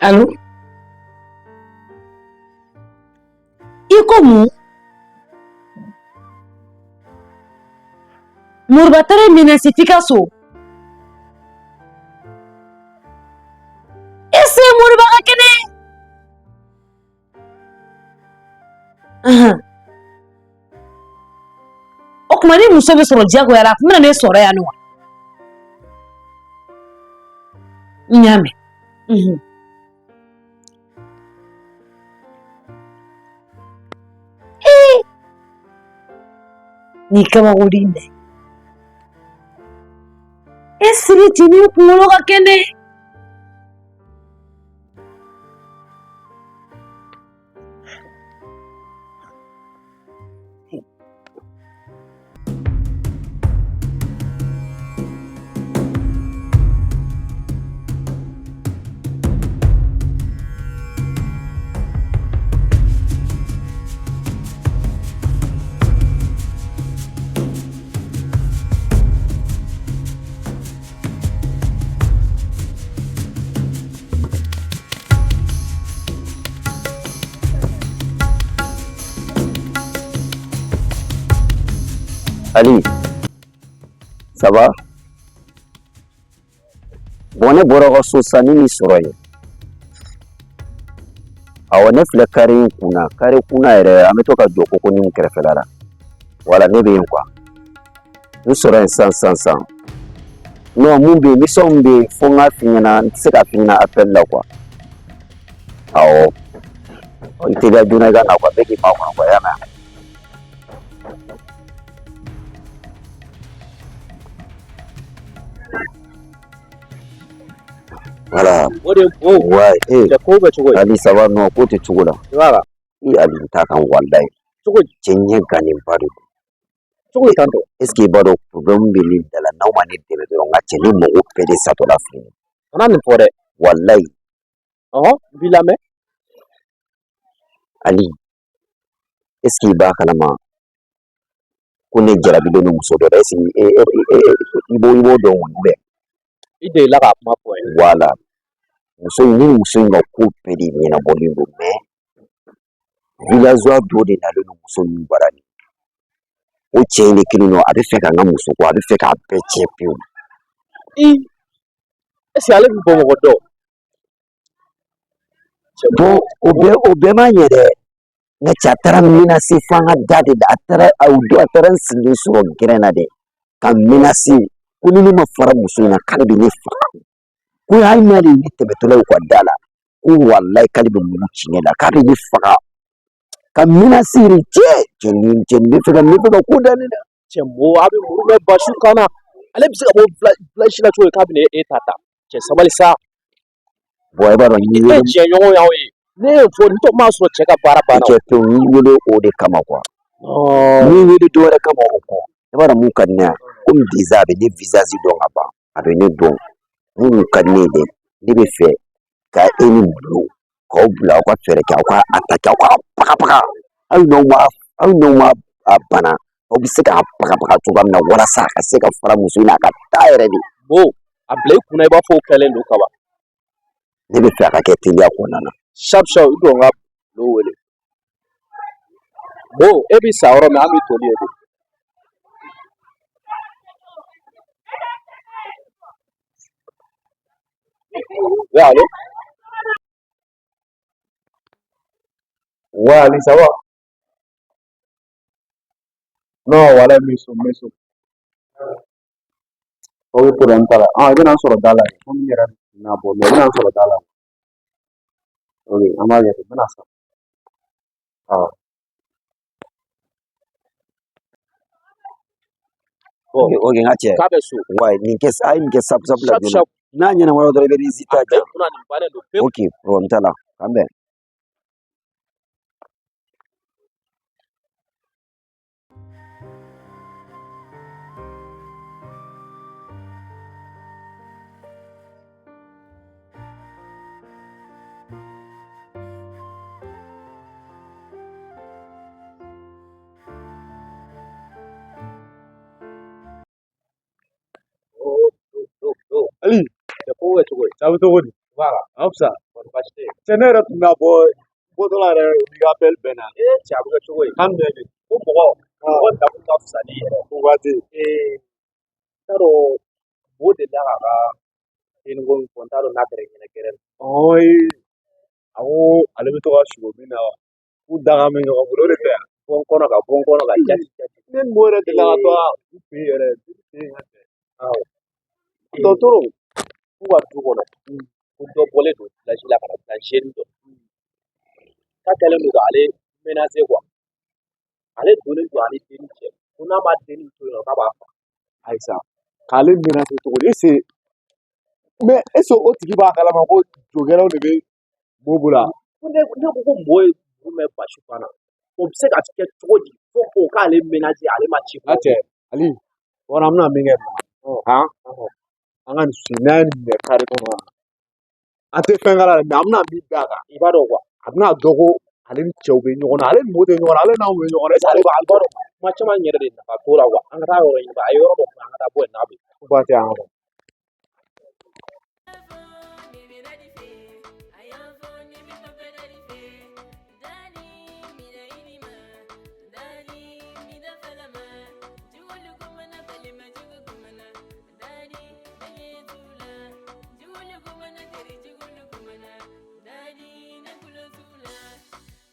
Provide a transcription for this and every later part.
Alo, i ko mun? Moriba taara e menacer f'i ka so. Est-ce que Moriba ka kɛnɛ? O tuma ni muso bɛ sɔrɔ diyagoya la, a tun bɛna ne sɔrɔ yan nɔ wa? N y'a mɛn. Ee, nin kabako de dɛ. E siri cɛnin kunkolo ka kɛnɛ. Ali, ça va? Bon, ne bɔra ka so sisan, ne m'i sɔrɔ yen. Awɔ, ne filɛ kare in kunna, kare kunna yɛrɛ, an bɛ to ka jɔ kokoninw kɛrɛfɛla la. Wala ne bɛ yen quoi. N sɔrɔ yen sisan sisan sisan. Non, mun bɛ yen, mission min bɛ yen, fo n k'a f'i ɲɛna, n tɛ se k'a f'i ɲɛna appel la quoi. Awɔ. I teliya joona i ka na quoi, bɛɛ k'i makɔnɔ quoi, i y'a mɛn? Voilà. O de ko. Ouais, eh. Cɛ ko bɛ cogo di? Ali, ça va? Non, ko tɛ cogo la. I b'a la. I Ali, n t'a kan walayi. Cogo di? Cɛ ɲɛ gannenba de don. Cogo di tan tɔ? Est ce que i b'a dɔn problème bɛ ne da la, n'aw ma ne dɛmɛ dɔrɔn, n ka cɛ, ne mago bɛɛ de satɔla filɛ nin ye. Kana nin fɔ dɛ. Walayi. Ɔhɔn, n b'i lamɛn. Ali, est ce que i b'a kalama ko ne jarabilen don muso dɔ la? Est ce que i b'o dɔn kɔni ou bien? I delila k'a kuma fɔ n ye. Voilà. Muso in, ni muso in ka ko bɛɛ de ɲɛnabɔlen don, mais villageois dɔ de nalen don muso ninnu bara ni. O cɛ in de kelen don, a bɛ fɛ ka n ka muso ko, a bɛ fɛ k'a bɛɛ tiɲɛ pewu. I, est ce que ale bɛ Bamakɔ dɔn? Bon, o bɛɛ ma ɲɛ dɛ. Nka cɛ, a taara menacer fo an ka da de la. A taara o don, a taara n sigilen sɔrɔ gɛrɛn na dɛ, ka menacer ko ni ne ma fara muso in na, k'ale bɛ ne faga. Ko hali n'ale ye ne tɛmɛtɔla ye u ka da la, ko walayi k'ale bɛ mugu ci ne la, k'a bɛ ne faga. Ka menacer yɛrɛ, cɛ cɛ nin cɛ nin bɛ fɛ ka ne fɛ ka ko da ne la. Cɛ mo, a bɛ muru mɛn basu kan na. Ale bɛ se ka bɔ village la cogo di k'a bɛ e ta ta? Cɛ sabali sa. Bon, i b'a dɔn n y'i E wele. jɛɲɔgɔn y'aw ye. Ne ye fɔ n tɔ m'a sɔrɔ cɛ ka baara banna. Cɛ pewu, n y'i wele o de kama quoi. N y'i wele dɔ wɛrɛ kama o kɔ. I b'a dɔn mun ka di ne ye? Komi déjà a bɛ ne visage dɔn ka ban, a bɛ ne dɔn. Mun ka di ne ye dɛ, ne bɛ fɛ ka e ni Malo k'aw bila, aw ka fɛɛrɛ kɛ, aw ka attaquer, aw ka bagabaga. Hali n'aw ma a bana, aw bɛ se k'a bagabaga cogoya min na walasa a ka se ka fara muso in na, a ka taa yɛrɛ de. Mo, a bila i kunna i b'a fɔ o kɛlen don kaban. Ne bɛ fɛ a ka kɛ teliya kɔnɔna na. Sharp sharp, i don n ka Lo wele. Mo, e bɛ sa yɔrɔ min, an bɛ toli yen de. Oui, allô? Ouais, Ali, ça va? Non, wala, n bɛ so, n bɛ so. Ok, problème t'a la. Ah, i bɛna n sɔrɔ da la yen. Komi n yɛrɛ na bɔ, mais i bɛna n sɔrɔ da la. Ok, an b'a kɛ ten, n bɛna sa. Awɔ. Bon, Ok, n ka cɛ. K'a bɛ so. Ouais, nin kɛ, a ye nin kɛ sabu sabu la Sharp joona. sharp. N'a ɲɛnabɔra dɔrɔn, i bɛ résultat A bila di. i kunna nin bannen don pewu. Ok, problème t'a la. K'an bɛn. Ali, Cɛ ko bɛ cogo di? A bɛ cogo di? Voilà. An fisa. Kɔni Baasi tɛ yen. Cɛ ne yɛrɛ tun bɛna bɔ bɔtɔla yɛrɛ i ka appel bɛnna. Ee cɛ a bɛ kɛ cogo di? Kan jumɛn bɛ yen? Ko mɔgɔ mɔgɔ dakun ka fisa n'i yɛrɛ. O waati. Ee n t'a dɔn Bo delila k'a ka denni ko min fɔ n t'a dɔn n'a kɛra i ɲɛna gɛrɛ la. Ɔɔ a ko ale bɛ to ka sugo min na k'u dakan bɛ ɲɔgɔn bolo o de tɛ yan. Bɔ n kɔnɔ ka bɔ n kɔnɔ ka jati jati. Ne ni Mo yɛrɛ delila ka to u fɛ yen yɛrɛ. Awɔ. Dɔgɔtɔrɔ. K'u ka du kɔnɔ ko dɔ bɔlen don village la ka na bila jeune dɔ. K'a kɛlen don k'ale menacer quoi. Ale donnen don ani denni cɛ. Ko n'a ma denni to yen nɔ k'a b'a faga. Ayi sa k'ale menacer cogo di est-ce que mais est-ce que o tigi b'a kalama ko jokɛlaw de bɛ Mo bolo wa? Ko ne ko ko Mo ye muru mɛn basi kan na. O bɛ se ka kɛ cogo di fo k'o k'ale menacer ale ma ci N ka cɛ Ali wɔɔrɔ an bɛna min kɛ nin na han an ka nin su n'a ye nin minɛ kare kɔnɔ an tɛ fɛn k'a la dɛ mais an bɛna min d'a kan I b'a dɔn quoi. A bɛna dɔn ko ale ni cɛw bɛ ɲɔgɔn na ale ni mɔgɔw tɛ ɲɔgɔn na ale n'anw bɛ ɲɔgɔn na est-ce que ale b'a I b'a dɔn kuma caman yɛrɛ de nafa t'o la quoi. An ka taa yɔrɔ ɲini a ye yɔrɔ dɔ fɔ an ka taa bɔ yen n'a bɛ. Ko ba tɛ an kɔnɔ.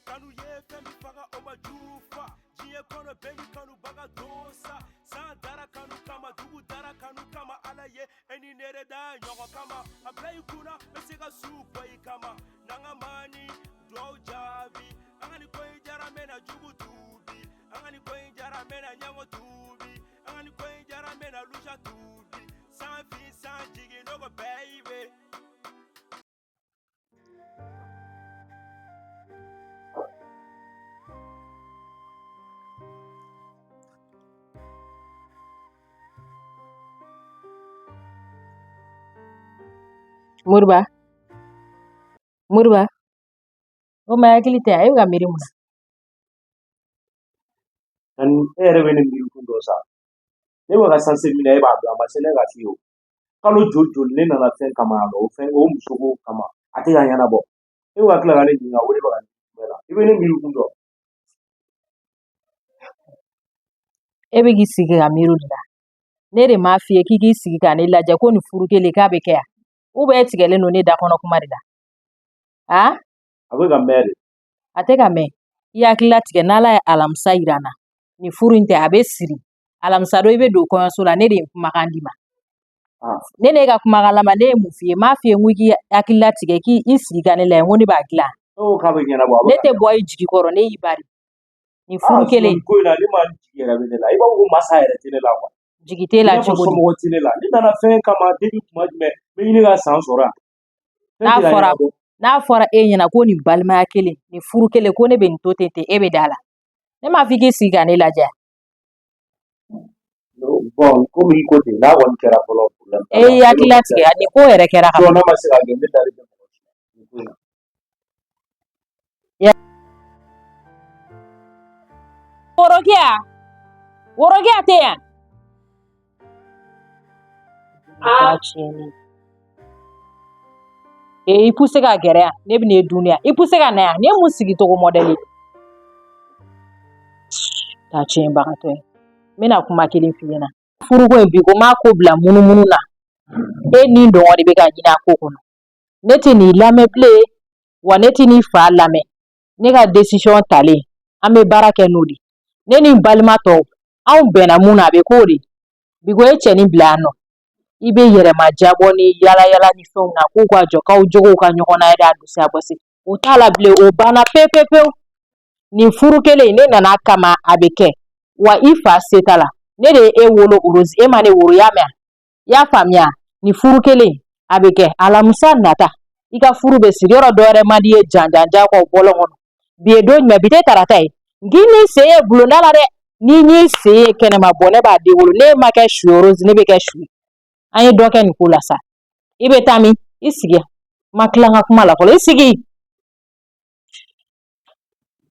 Kanu ye fɛn min faga o ma juru fa diɲɛ kɔnɔ bɛɛ ni kanubaga don sa san dara kanu kama dugu dara kanu kama ala ye e ni ne de da ɲɔgɔn kama a bila i kunna bɛ se ka su bɔ i kama n'an ka maani duwawu jaabi an ka nin ko in jara n bɛna jugu tuubi an ka nin ko in jara n bɛna ɲɛngo tuubi an ka nin ko in jara n bɛna luja tuubi san fin san jigin nɔgɔ baby. Moriba Moriba o ma hakili tɛ e bɛ ka miiri mun na? Ani e yɛrɛ bɛ ne miiri kun dɔ sa. Ne bɛ ka sanse minɛ e b'a dɔn a ma se ne ka f'i ye o. Kalo joli joli ne nana fɛn kama yan nɔ o fɛn o muso ko kama a tɛ ka ɲɛnabɔ. E bɛ ka tila ka ne ɲininka o de bɛ ka ne la. I bɛ ne miiri kun dɔn. E bɛ k'i sigi ka miiri o de la. Ne de m'a f'i ye k'i k'i sigi ka ne lajɛ ko nin furu kelen k'a bɛ kɛ yan. Ou bien e tigɛlen don ne da kɔnɔ kuma de la. A? A bɛ ka mɛn de. A tɛ ka mɛn. I hakili latigɛ n'Ala ye alamisa yira n na. Nin furu in tɛ a bɛ siri. Alamisa don i bɛ don kɔɲɔso la ne de ye kumakan d'i ma. Ne n'e ka kumakan laban ne ye mun f'i ye? N m'a f'i ye n ko i k'i hakili latigɛ k'i sigi ka ne lajɛ n ko ne b'a dilan. E ko k'a bɛ ɲɛnabɔ a bɛ Ne ka tɛ bɔ i jigi kɔrɔ ne y'i ba de. Nin furu kelen. Nin ko in na ne ma jigi yɛrɛ bɛ ne la. I b'a fɔ ko masa yɛrɛ tɛ ne la quoi. Jigi t'e la I b'a fɔ cogo di? somɔgɔ tɛ ne la. Ne nana fɛn kama depuis kuma jumɛn n bɛ ɲini ka san sɔrɔ yan. Fɛn tɛ ka ɲɛnabɔ. N'a fɔra e ɲɛna ko nin balimaya kelen nin furu kelen ko ne bɛ nin to ten ten e bɛ da la. Ne m'a fɔ i k'i sigi ka ne lajɛ. Bon komi i ko ten n'a kɔni kɛra fɔlɔ problème t'a E la. y'i hakili latigɛ nin ko yɛrɛ kɛra ka Sinon n'a ma se ka kɛ ne dalen tɛ mɔgɔ si la nin ko in na. Worokiya Worokiya tɛ yan. Aa tiɲɛni. Ee i poussé ka gɛrɛ yan ne bɛ n'e dun yan i poussé ka na yan nin ye mun sigi cogo mɔdɛli ye. Ta tiɲɛbagatɔ ye. N bɛna kuma kelen f'i ɲɛna. Furuko in bi ko n m'a ko bila munumunu na. E ni dɔgɔ de bɛ ka ɲini a ko kɔnɔ. Ne tɛ n'i lamɛn bilen wa ne tɛ n'i fa lamɛn. Ne ka décision talen an bɛ baara kɛ n'o de ye. Ne ni n balima tɔw anw bɛnna mun na a bɛ k'o de ye. Bi ko e cɛnin bila yan nɔ. I bɛ yɛrɛma jabɔ ni yala yala ni fɛnw na k'u ka jɔ k'aw jogow ka ɲɔgɔn na yɛrɛ a dusu a bɔsi. O t'a la bilen o banna pewu pewu pewu. Nin furu kelen ne nana a kama a bɛ kɛ wa i fa se t'a la ne de ye e wolo Rose e ma ne wolo i y'a mɛn i y'a faamuya nin furu kelen a bɛ kɛ alamisa nata i ka furu bɛ siri yɔrɔ dɔ wɛrɛ man di ye janjanjan kɔ bɔlɔn kɔnɔ bi ye don jumɛn bi tɛ tarata ye n k'i n'i sen ye bulonda la dɛ n'i n'i sen ye kɛnɛma bɔ ne b'a den wolo ne ma kɛ su ye Rose ne bɛ kɛ su ye an ye dɔ kɛ nin ko la sa i bɛ taa min i sigi n ma tila n ka kuma la fɔlɔ i sigi.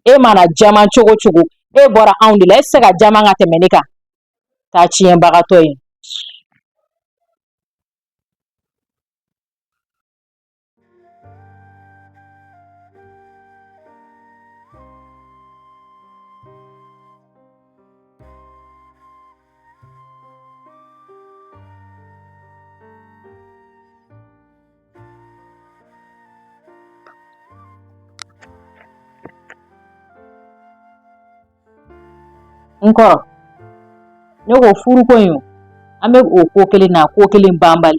E mana jaman cogo cogo e bɔra anw de la e tɛ se ka jaman ka tɛmɛ ne kan taa tiɲɛbagatɔ ye. N kɔrɔ, ne ko furuko in, an bɛ o ko kelen na, ko kelen banbali.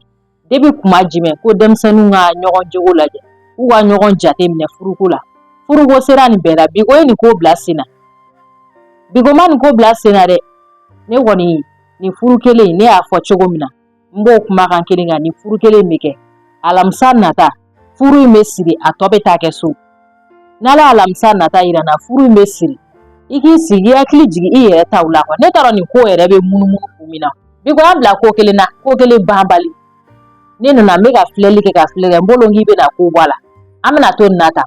Depuis kuma jumɛn ko denmisɛnninw ka ɲɔgɔn jogo lajɛ, k'u ka ɲɔgɔn jate minɛ furuko la? Furuko sera nin bɛɛ la, Biko ye nin ko bila sen na. Biko ma nin ko bila sen na dɛ. Ne kɔni, nin furu kelen, ne y'a fɔ cogo min na, n b'o kumakan kelen kan. Nin furu kelen in bɛ kɛ alamisa nata. Furu in bɛ siri, a tɔ bɛ taa kɛ so. N'ala alamisa nata yira n na, furu in bɛ siri. I k'i sigi, i hakili jigin i yɛrɛ taw la quoi. Ne t'a dɔn nin ko yɛrɛ bɛ munumunu kun min na. Biko y'an bila ko kelen na, ko kelen banbali. Ne nana, n bɛ ka filɛli kɛ, ka filɛ kɛ, n bolo k'i bɛna ko bɔ a la. An bɛna to nin na tan.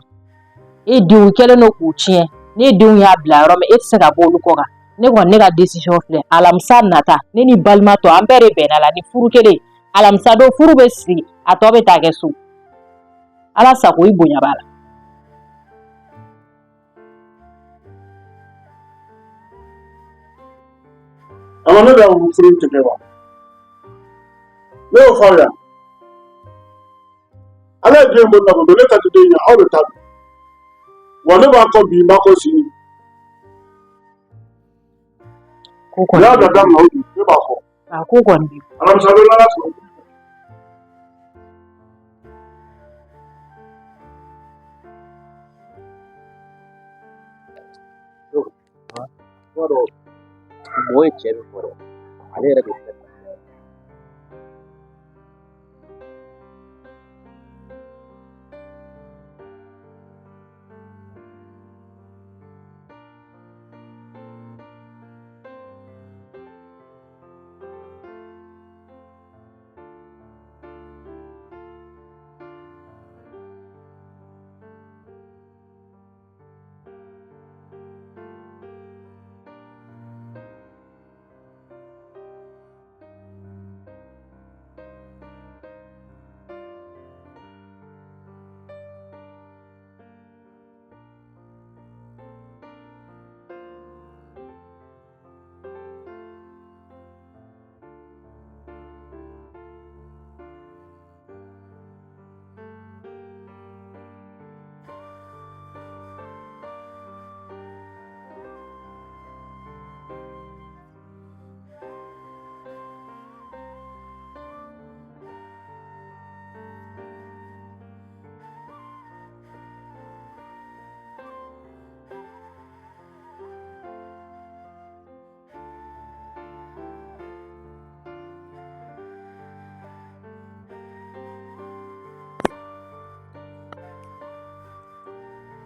E denw kɛlen don k'u tiɲɛ. Ne denw y'a bila yɔrɔ min, e tɛ se ka bɔ olu kɔ kan. Ne kɔni, ne ka décision filɛ. Alamisa nata, ne ni balima tɔ, an bɛɛ de bɛnna la ni furu kelen. Alamisa don, furu bɛ siri, a tɔ bɛ taa kɛ so. Ala sago, i bonya b'a la. Ama ne de y'a furu in tigɛ wa? Ne y'o fɔ aw ye. Ala ye den bɔ nafolo, ne ta tɛ den ye, aw de ta don. Wa ne b'a kɔ bi, n b'a kɔ sini. Ko kɔni Ne y'a bila da min na, o don, ne b'a fɔ. A ko kɔni bi. Alamisa don, n'ala sɔnna. I b'a dɔn, mɔgɔ ye cɛ min fɔ dɛ, ale yɛrɛ de filɛ.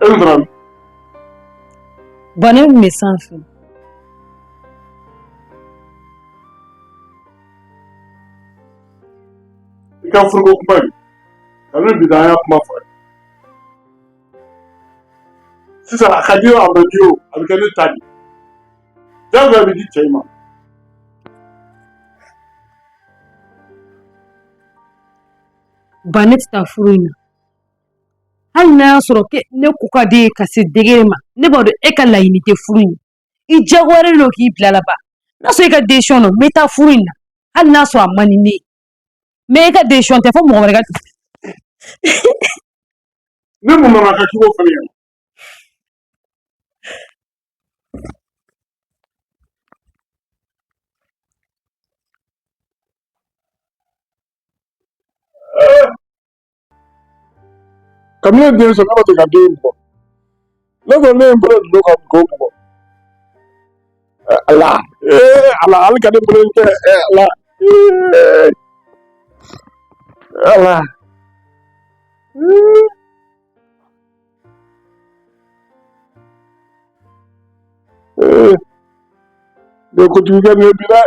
E bɛ taga min? Ba, ne tun bɛ sanfɛ. I ka furuko kuma in, kabini bi an y'a kuma fɔ. Sisan a ka di o, a man di o, a bɛ kɛ ne ta de ye. Diyagoya bɛ di cɛ in ma. Ba, ne tɛ taa furu in na. Hali n'a y'a sɔrɔ ke ne ko ka di ye ka se degré ma, ne b'a dɔn e ka laɲini tɛ furu in ye. I diyagoyalen don k'i bila la. Ba, n'a sɔrɔ e ka décision don, n bɛ taa furu in na, hali n'a sɔrɔ a man di ne ye. Mais e ka décision tɛ, fo mɔgɔ wɛrɛ ka. Ni mun nana ka cogo fana ye. Kabini ne den sɔrɔ, ne ma deli ka den bugɔ. Ne ko ne ye n bolo don ka k'o bugɔ. Ala, ee Ala, hali ka ne bolo in kɛ, Ala, ee Ala. Ee, ne kojugu kɛ nin ye bi dɛ.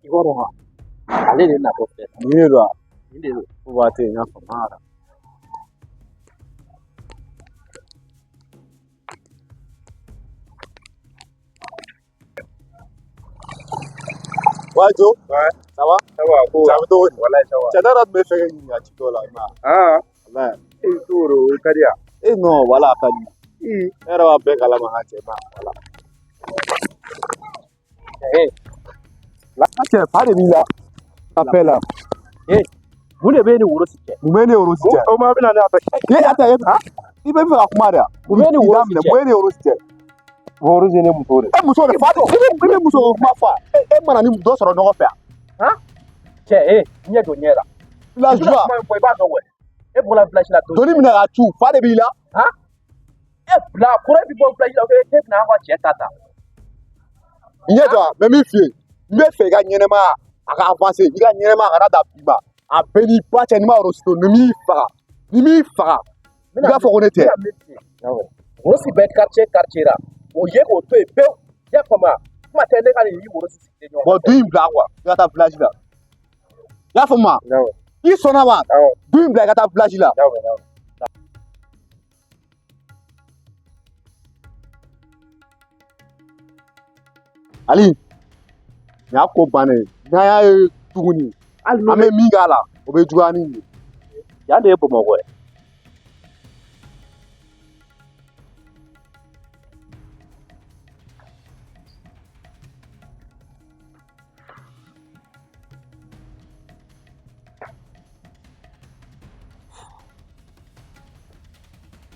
I b'a dɔn wa, ale de natɔ filɛ. Nin de don wa? Nin de don. O waati n y'a faamu. Ouais, Joe. Ouais. Ça va? Ça va, ko. Ça va cogo di? Walayi, ça va. Cɛ, ne yɛrɛ tun bɛ fɛ k'i ɲininka ci dɔ la, i ma ye. Ah. Walayi. E cogo do, o ka di yan. E non, wala a ka di. I. Ne yɛrɛ b'a bɛɛ kalama ka cɛ ma. Wala. Eh. La. Cɛ, fa de b'i la. Appel la. Eh, mun de bɛ e ni worosi cɛ? Mun bɛ ne worosi cɛ? O ma bɛna ne attaquer. E ata e i bɛ fɛ ka kuma de wa? Mun bɛ ne ni worosi Daminɛ, cɛ? mun bɛ ne worosi cɛ? Worosi ye ne muso de. E muso de fa i bɛ i bɛ muso ko kuma fɔ wa? E mana ni dɔ sɔrɔ ɲɔgɔn fɛ wa? Cɛ, e ɲɛ jɔ ɲɛ la. Village I bɛna kuma min fɔ i b'a dɔn wɛ. E bɔra village la don. Doni minɛ ka cu, fa de b'i la. E bila kɔrɔ e bɛ bɔ village la e bɛna an ka cɛ ta ta. N ɲɛ jɔ n bɛ min f'i ye, n bɛ fɛ i ka ɲɛnɛmaya a ka avancer, i ka ɲɛnɛmaya kana dan bi ma. A bɛɛ n'i ba cɛ, n'i ma worosi to, ni m'i faga, ni m'i faga, i b'a fɔ ko ne tɛ. Worosi bɛ quartier quartier la. O ye k'o to yen pewu. I y'a faamu wa? Kuma tɛ ne ka nin worosi sigilen ɲɔgɔn Bon, du in bila quoi, i ka taa village la. I y'a faamu wa? I sɔnna wa? Du in bila i ka taa village la. Ali, nin y'a ko bannen ye. N'an y'a ye tuguni, an bɛ min k'a la, o bɛ juguya ni nin ye. Yan de ye Bamakɔ ye.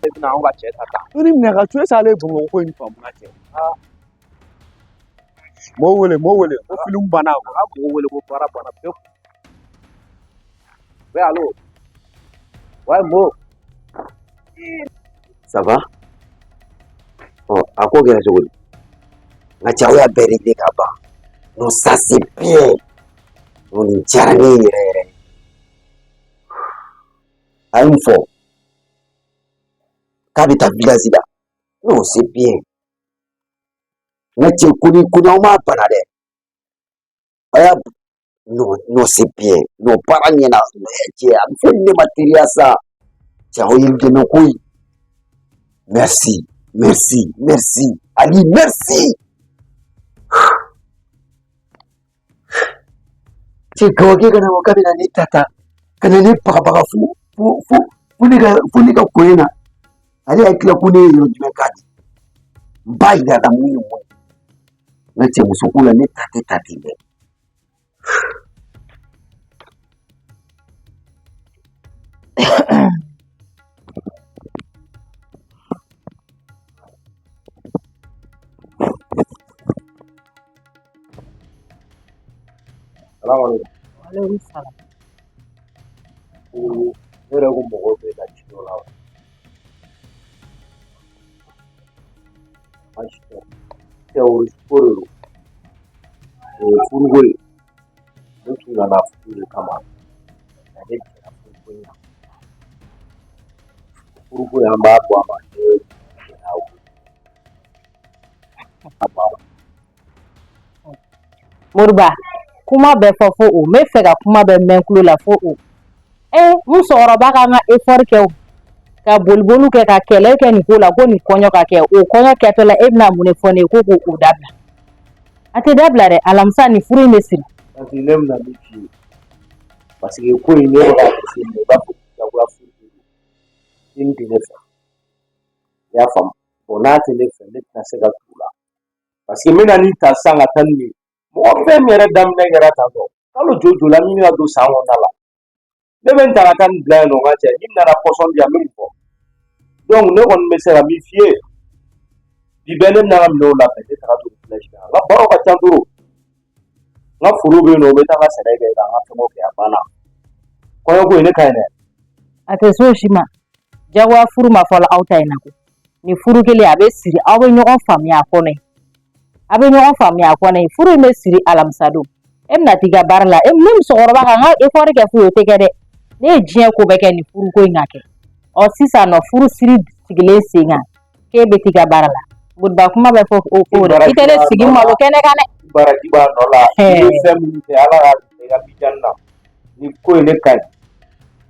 E bɛna anw ka cɛ ta ta. Doni minɛ ka cu, est-ce que ale ye Bamakɔ ko in faamu ka cɛ? M'o wele, m'o wele, ko film banna quoi. A mɔgɔ wele ko baara banna pewu. Oui, allo. Ouais, Mo. Ça va? Ɔ, a ko kɛra cogo di? Nka cɛ, aw y'a bɛɛ réglé ka ban. Non, ça c'est bien. Non, nin diyara ne ye yɛrɛ yɛrɛ. A ye mun fɔ? K'a bɛ taa village la. Non, c'est bien. Nka cɛ, ko ni ko n'aw m'a bana dɛ. A y'a non, non, c'est bien. Non, baara ɲɛna. Cɛ, a bɛ fɔ ne ma teliya sa. Cɛ, aw ye n dɛmɛ koyi. Merci, merci, merci. Ali, merci. Cɛ, gawakɛ ka na ko k'a bɛna ne ta ta ka na ne bagabaga fo fo fo fo ne ka fo ne ka ko in na. Ale hakili la ko ne ye yɔrɔ jumɛn k'a di. N b'a yira a la mun ye mun ye. N ka cɛ, muso ko la, ne ta tɛ ta ten dɛ. Salamu aleykum. Aleykum salam. Ko ne yɛrɛ ko mɔgɔw bɛ ka ci dɔ la wa? Baasi tɛ. Cɛ, worosi ko de don. O ye furuko ye. Ne tun nana furu de kama. Nka ne jɛra furuko in na. Furuko in an b'a bɔ a ma ne jɛra o. A banna. Moriba, kuma bɛɛ fɔ fo o. N bɛ fɛ ka kuma bɛɛ mɛn tulo la fo o. Ee, musokɔrɔba ka n ka effort kɛ o. Ka boliboliw kɛ ka kɛlɛ kɛ nin ko la ko nin kɔɲɔ ka kɛ. O kɔɲɔ kɛtɔ la, e bɛna mun de fɔ ne ye ko k'o dabila? A tɛ dabila dɛ, alamisa nin furu in bɛ siri. Parce que ne bɛna min f'i ye, parce que ko in ne bɛ ka jateminɛ i b'a fɔ jagoya furu de don. Nin tɛ ne fɛ. I y'a faamu? Bon, n'a tɛ ne fɛ, ne tɛna se ka tugu la. Parce que n bɛna nin ta sisan ka taa nin ye. Mɔgɔ fɛn min yɛrɛ daminɛ kɛra tan tɔ. Kalo joli joli an ɲini ka don san kɔnɔna la. Ne bɛ n ta ka taa nin bila yen nɔ, n ka cɛ, ni nana pɔsɔn di yan, n bɛ mun fɔ? Donc ne kɔni bɛ se ka min f'i ye, bi bɛɛ ne bɛna n ka minɛnw labɛn, ne taga to village la. N ka baaraw ka ca trop. N ka foro bɛ yen nɔ, n bɛ taa n ka sɛnɛ kɛ ka n ka fɛngɛw kɛ, a banna. Kɔɲɔko in ne ka ɲi dɛ. A tɛ s'o si ma. Jagoya furu ma fɔlɔ aw ta in na ko. Nin furu kelen a bɛ siri, aw bɛ ɲɔgɔn faamuya a kɔnɔ yen. A bɛ ɲɔgɔn faamuya a kɔnɔ yen. Furu in bɛ siri alamisa don. E bɛna t'i ka baara la. E ne musokɔrɔba ka n ka effort kɛ fu ye, o tɛ kɛ dɛ. Ne ye diɲɛ ko bɛɛ kɛ nin furuko in ka kɛ. Ɔ, sisan nɔ, furu siri sigilen sen kan, k'e bɛ t'i ka baara la. Moriba, kuma bɛ fɔ o ko dɛ. I tɛ ne sigi malo kɛnɛ kan dɛ. Baraji b'a nɔ la. I bɛ fɛn min kɛ, Ala k'a bila i ka mijani na. Ni ko in ne ka ɲi.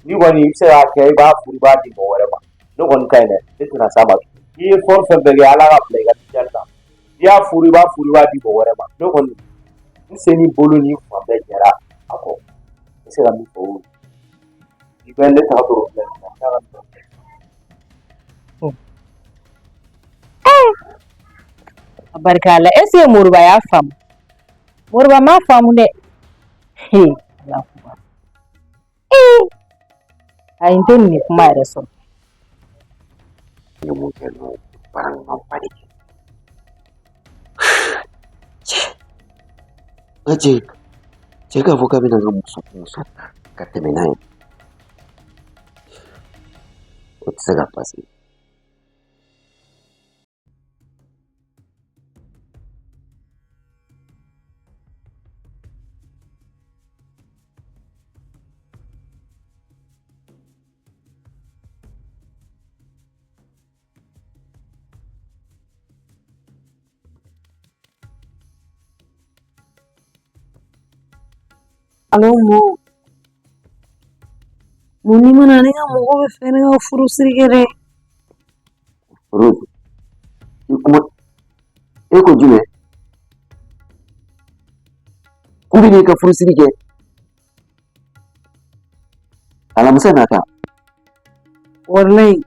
Ni kɔni i bɛ se k'a kɛ, i b'a furu, i b'a di mɔgɔ wɛrɛ ma. Ne kɔni ka ɲi dɛ. Ne tɛna s'a ma tugun. N'i ye fɛn fɛn kɛ, Ala k'a bila i ka mijani na. N'i y'a furu, i b'a furu, i b'a di mɔgɔ wɛrɛ ma. Ne kɔni, n sen ni bolo ni fan bɛɛ jɛra a kɔ. N bɛ se ka min fɔ o ye. I bɛ ne taga dɔrɔn filɛ nin ye. A barika la. Est-ce que Moriba y'a faamu? Moriba m'a faamu dɛ. He, Ala kuma. Ee, ayi n tɛ nin kuma yɛrɛ sɔrɔ. N ye mun kɛ n'o baara ɲumanba de kɛ. Cɛ, n ka cɛ, cɛ k'a fɔ k'a bɛna n ka muso ta ka tɛmɛ n'a ye. O tɛ se ka pase. Alo Mo. Mo n'i ma na ne ka mɔgɔw bɛ fɛ ne ka furusiri kɛ dɛ. Rose, i kuma e ko jumɛn? K'u bɛ n'i ka furusiri kɛ alamisa nata. Walayi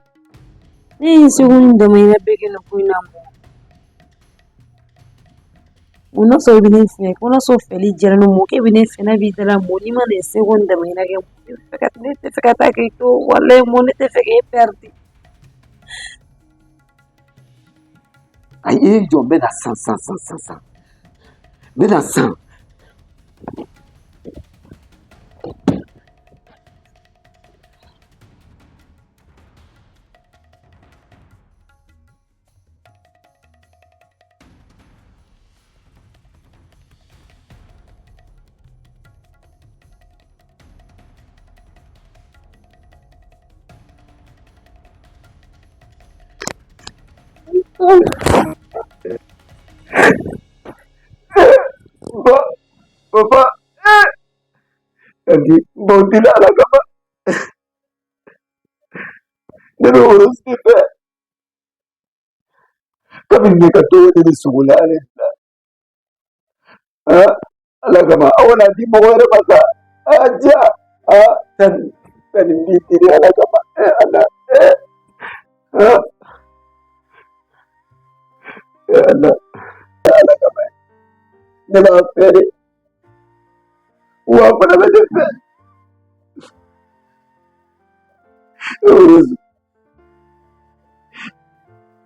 ne ye n seko ni damayira bɛɛ kɛ nin ko in na Mo. Mo n'a sɔrɔ i bɛ ne fɛ ko n'a sɔrɔ fɛli diyara ne Mo k'e bɛ ne fɛ ne b'i da la Mo n'i ma na i seko ni damayira kɛ ne tɛ fɛ ka taa k'i to walayi Mo ne tɛ fɛ k'e pɛridi. Ayi i jɔ n bɛ na san san san san san n bɛ na san. Ba, papa, Tanti, n b'aw deli Ala kama. Ne bɛ Rose de fɛ. Kabini ne ka dɔgɔ ne de sogo la ale bila. Ala kama aw kana di mɔgɔ wɛrɛ ma sa. A y'a diya. Tanti, tanti n b'i deli Ala kama. Ala, Ala, Ala kama. Ne b'a fɛ de. Wa a fana bɛ ne fɛ. Rose,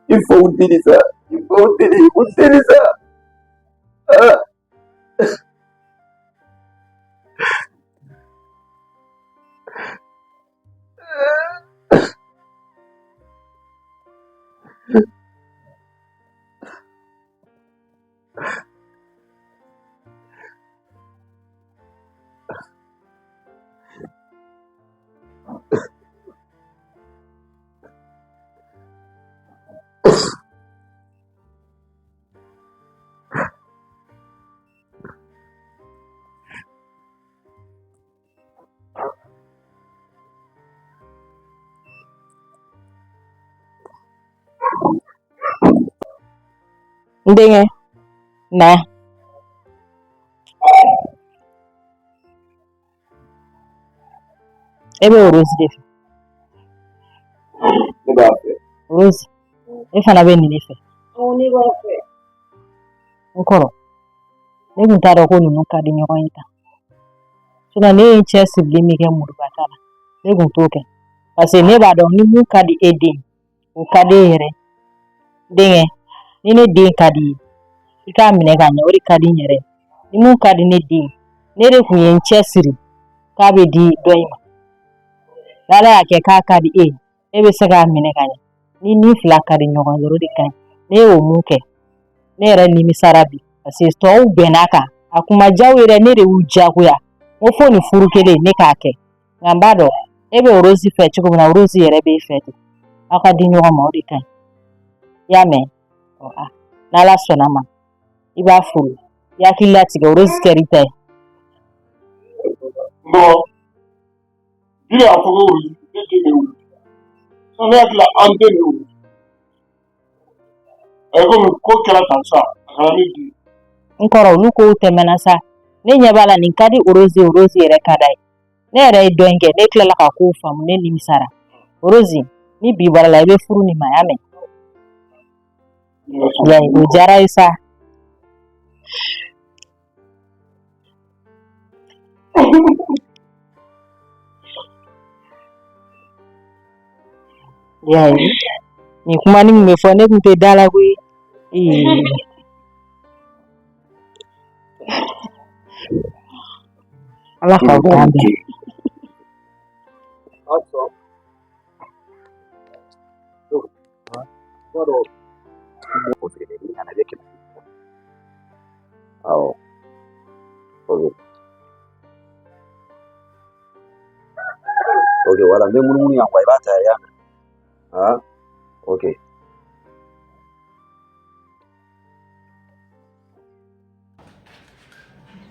i faw deli sa. I faw deli, u deli sa. N denkɛ na e bɛ Rose de fɛ. Ne b'a fɛ. Rose e fana bɛ nin de fɛ. Ne b'a fɛ. N kɔrɔ ne tun t'a dɔn ko ninnu ka di ɲɔgɔn ye tan. Sinon ne ye n cɛ sirili min kɛ Moriba ta la ne tun t'o kɛ parce que ne b'a dɔn ni mun ka di e den o ka di e yɛrɛ denkɛ ni ne den ka di i ye i k'a minɛ ka ɲɛ o de ka di n yɛrɛ ni mun ka di ne den ne de tun ye n cɛ siri k'a bɛ di dɔ in ma n'ala y'a kɛ k'a ka di e ye e bɛ se k'a minɛ ka ɲɛ ni ni fila ka di ɲɔgɔn ye o de ka ɲi ne y'o mun kɛ ne yɛrɛ nimisara bi parce que tɔw bɛnn'a kan a kun ma diya u ye dɛ ne de y'u diyagoya n ko fo nin furu kelen ne k'a kɛ nka n b'a dɔn e bɛ Rose fɛ cogo min na Rose yɛrɛ b'e fɛ ten aw ka di ɲɔgɔn ma o de ka ɲi i y'a mɛn n'ala sɔnna ma i b'a furu i hakili latigɛ Rose kɛr'i ta ye. Bon, bi de y'a fɔ ko Rose ne den de Rose. Ne hakili la an den de Rose. A ye komi ko kɛra tan sa, a kana ne den. N kɔrɔ olu kow tɛmɛna sa ne ɲɛ b'a la nin ka di Rose ye Rose yɛrɛ ka d'a ye ne yɛrɛ ye dɔ in kɛ ne tilala ka kow faamu ne nimisara Rose ni bi bɔra la i bɛ furu nin ma y'a mɛn yayi o diyara ye sa. Y'a ye nin kuma nin kun bɛ fɔ ne tun tɛ da la koyi. Ee. Ala k'aw kan bɛn. Awɔ. Ok. Ok, voilà, n bɛ munumunu yan quoi, i b'a ta yan. Ah, ok.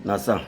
Na sisan.